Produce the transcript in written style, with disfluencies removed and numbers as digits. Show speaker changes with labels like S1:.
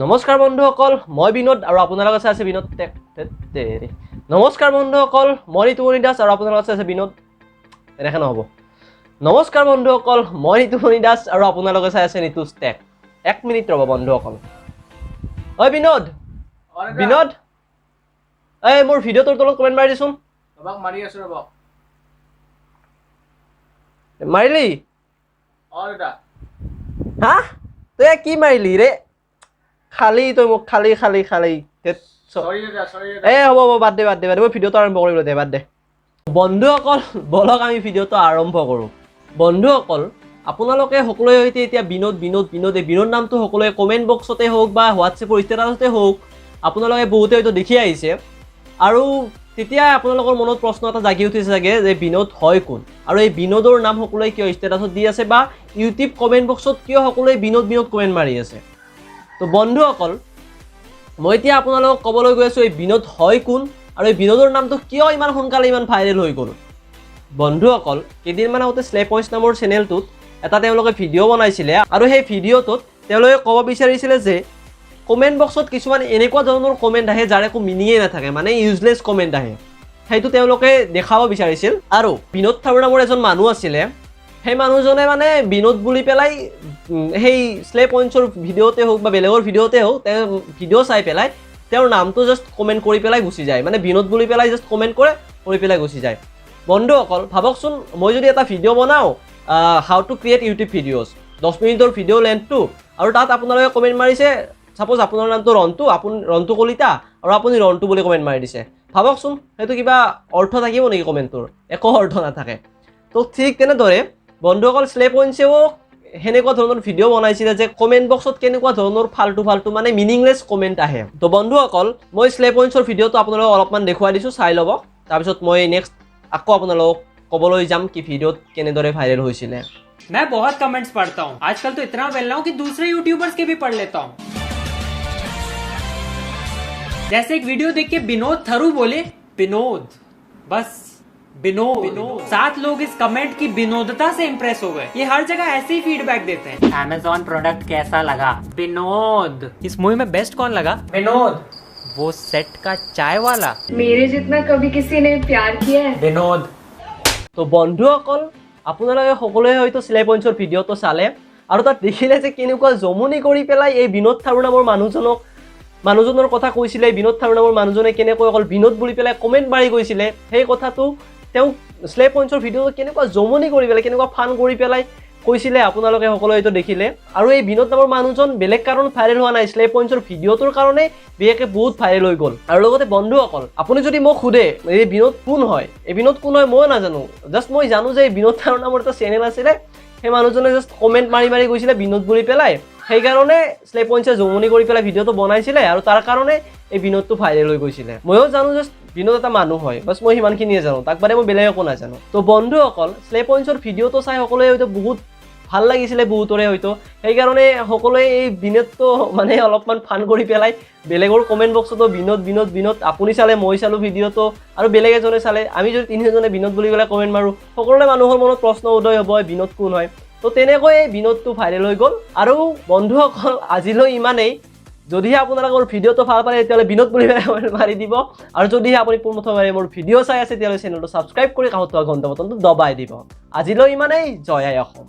S1: নমস্কাৰ বন্ধুসকল, মই বিনোদ আৰু আপোনালোকে চাই আছে বিনোদ টেক। ধেৎ তেৰি। নমস্কাৰ বন্ধুসকল, মই ঋতুমণি দাস আৰু আপোনালোকে চাই আছে বিনোদ। এনেকৈ নহ'ব। নমস্কাৰ বন্ধুসকল, মই ঋতুমণি দাস আৰু আপোনালোকে চাই আছে ঋতুজ টেক। এক মিনিট ৰ'ব বন্ধুসকল। ঐ বিনোদ, বিনোদ, এই মোৰ ভিডিঅ'টোৰ তলত কমেণ্ট মাৰি দিচোন।
S2: ৰ'বক, মাৰি আছো, ৰ'বক।
S1: মাৰিলি?
S2: অ দাদা।
S1: হা, তই কি মাৰিলি ৰে? খালি তই মোক খালি খালি খালি ধেৎ।
S2: চৰি দাদা, চৰি দাদা।
S1: এ হ'ব হ'ব, বাদ দে, বাদ দে, বাদ দে। মই ভিডিঅ'টো আৰম্ভ কৰিব দে, বাদ দে। বন্ধুসকল, ব'লক আমি ভিডিঅ'টো আৰম্ভ কৰোঁ। বন্ধুসকল, আপোনালোকে সকলোৱে হয়তো এতিয়া বিনোদ, বিনোদ, বিনোদ, এই বিনোদ নামটো সকলোৱে কমেণ্ট বক্সতে হওক বা হোৱাটছএপৰ ষ্টেটাছতে হওক, আপোনালোকে বহুতে হয়তো দেখি আহিছে। আৰু তেতিয়া আপোনালোকৰ মনত প্ৰশ্ন এটা জাগি উঠিছে চাগে যে বিনোদ হয় কোন আৰু এই বিনোদৰ নাম সকলোৱে কিয় ষ্টেটাছত দি আছে বা ইউটিউব কমেণ্ট বক্সত কিয় সকলোৱে বিনোদ বিনোদ কমেণ্ট মাৰি আছে। তো বন্ধুসকল, মই এতিয়া আপোনালোকক ক'বলৈ গৈ আছোঁ এই বিনোদ হয় কোন আৰু এই বিনোদৰ নামটো কিয় ইমান সোনকালে ইমান ভাইৰেল হৈ গ'ল। বন্ধুসকল, কেইদিনমান আগতে শ্লে পইণ্টছ নামৰ চেনেলটোত এটা তেওঁলোকে ভিডিঅ' বনাইছিলে আৰু সেই ভিডিঅ'টোত তেওঁলোকে ক'ব বিচাৰিছিলে যে কমেণ্ট বক্সত কিছুমান এনেকুৱা ধৰণৰ কমেণ্ট আহে যাৰ একো মিনিঙেই নাথাকে, মানে ইউজলেছ কমেণ্ট আহে। সেইটো তেওঁলোকে দেখাব বিচাৰিছিল। আৰু বিনোদ থাৰুৰ নামৰ এজন মানুহ আছিলে। সেই মানুহজনে মানে বিনোদ বুলি পেলাই সেই শ্লে পইণ্টছৰ ভিডিঅ'তে হওক বা বেলেগৰ ভিডিঅ'তে হওক, তেওঁ ভিডিঅ' চাই পেলাই তেওঁৰ নামটো জাষ্ট কমেণ্ট কৰি পেলাই গুচি যায়। মানে বিনোদ বুলি পেলাই জাষ্ট কমেণ্ট কৰে, কৰি পেলাই গুচি যায়। বন্ধুসকল, ভাবকচোন, মই যদি এটা ভিডিঅ' বনাওঁ, "How to create YouTube videos", 10 মিনিটৰ ভিডিঅ' লেন্থটো, আৰু তাত আপোনালোকে কমেণ্ট মাৰিছে, ছাপ'জ আপোনাৰ নামটো ৰন্টু, আপুনি ৰন্টু কলিতা আৰু আপুনি ৰন্টু বুলি কমেণ্ট মাৰি দিছে। ভাবকচোন, সেইটো কিবা অৰ্থ থাকিব নেকি কমেণ্টটোৰ? একো অৰ্থ নাথাকে। তো ঠিক তেনেদৰে বন্ধুসকল, শ্লে পইণ্টছেও সেনেকুৱা ধৰণৰ ভিডিঅ' বনাইছিলে যে কমেণ্ট বক্সত কেনেকুৱা ধৰণৰ ফাল্টু ফাল্টু, মানে মিনিংলেছ কমেণ্ট আহে। তো বন্ধুসকল, মই শ্লে পইণ্টছৰ ভিডিঅ'টো আপোনালোকক অলপমান দেখুৱাই দিছোঁ, চাই ল'ব। তাৰপিছত মই নেক্সট আকৌ আপোনালোকক ক'বলৈ যাম কি ভিডিঅ'ত কেনেদৰে ভাইৰেল হৈছিলে।
S3: मैं बहुत कमेंट्स पढ़ता हूँ। आजकल तो इतना वेला हूँ कि दूसरे यूट्यूबर्स के भी पढ़ लेता हूँ। जैसे एक वीडियो देख के विनोद थरू बोले, "विनोद, बस विनोद।" सात लोग इस कमेंट की विनोदता से इंप्रेस हो गए। ये हर जगह ऐसे ही फीडबैक देते हैं।
S4: अमेजोन प्रोडक्ट कैसा लगा?
S3: विनोद।
S4: इस मूवी में बेस्ट कौन लगा?
S3: विनोद।
S4: वो सेट का चाय वाला।
S5: मेरे जितना कभी किसी ने प्यार किया है?
S3: विनोद।
S1: তো বন্ধুসকল, আপোনালোকে সকলোৱে হয়তো শ্লে পইণ্টছৰ ভিডিঅ'টো চালে আৰু তাত দেখিলে যে কেনেকুৱা জমনি কৰি পেলাই এই বিনোদ থাৰু নামৰ মানুহজনৰ কথা কৈছিলে। বিনোদ থাৰু নামৰ মানুহজনে কেনেকৈ অকল বিনোদ বুলি পেলাই কমেণ্ট মাৰি গৈছিলে, সেই কথাটো তেওঁক শ্লে পইণ্টছৰ ভিডিঅ'টো কেনেকুৱা জমনি কৰি পেলাই, কেনেকুৱা ফান কৰি পেলাই কৈছিলে, আপোনালোকে সকলোৱে হয়তো দেখিলে। আৰু এই বিনোদ নামৰ মানুহজন বেলেগ কাৰণত ভাইৰেল হোৱা নাই, শ্লে পইণ্টছৰ ভিডিঅ'টোৰ কাৰণে বিশেষকৈ বহুত ভাইৰেল হৈ গ'ল। আৰু লগতে বন্ধুসকল, আপুনি যদি মোক সোধে এই বিনোদ কোন হয়, এই বিনোদ কোন হয় ময়ো নাজানো। জাষ্ট মই জানো যে এই বিনোদ থাৰু নামৰ এটা চেনেল আছিলে, সেই মানুহজনে জাষ্ট কমেণ্ট মাৰি মাৰি গৈছিলে বিনোদ বুলি পেলাই। সেইকাৰণে শ্লে পইণ্টছে জমনি কৰি পেলাই ভিডিঅ'টো বনাইছিলে আৰু তাৰ কাৰণে এই বিনোদটো ভাইৰেল হৈ গৈছিলে। ময়ো জানো জাষ্ট বিনোদ এটা মানুহ হয়, বাছ, মই সিমানখিনিয়ে জানো, তাক বাদে মই বেলেগ একো নাজানো। তো বন্ধুসকল, শ্লে পইণ্টছৰ ভিডিঅ'টো চাই সকলোৱে হয়তো বহুত ভাল লাগিছিলে বহুতৰে হয়তো, সেইকাৰণে সকলোৱে এই বিনোদটো মানে অলপমান ফান কৰি পেলাই বেলেগৰ কমেণ্ট বক্সতো বিনোদ, বিনোদ, বিনোদ। আপুনি চালে, মই চালোঁ ভিডিঅ'টো আৰু বেলেগ এজনে চালে, আমি যদি তিনিজনে বিনোদ বুলি পেলাই কমেণ্ট মাৰোঁ, সকলোৰে মানুহৰ মনত প্ৰশ্ন উদয় হ'ব, এই বিনোদ কোন হয়। তো তেনেকৈ এই বিনোদটো ভাইৰেল হৈ গ'ল। আৰু বন্ধুসকল, আজিলৈ ইমানেই। যদিহে আপোনালোকৰ ভিডিঅ'টো ভাল পালে, তেতিয়াহ'লে বিনোদ বুলি পেলাই comment মাৰি দিব। আৰু যদিহে আপুনি পোনপ্ৰথমে মোৰ ভিডিঅ' চাই আছে, তেতিয়াহ'লে চেনেলটো ছাবস্ক্ৰাইব কৰি কাষত থকা ঘণ্টা বটনটো দবাই দিব। আজিলৈ ইমানেই। জয় আই অসম।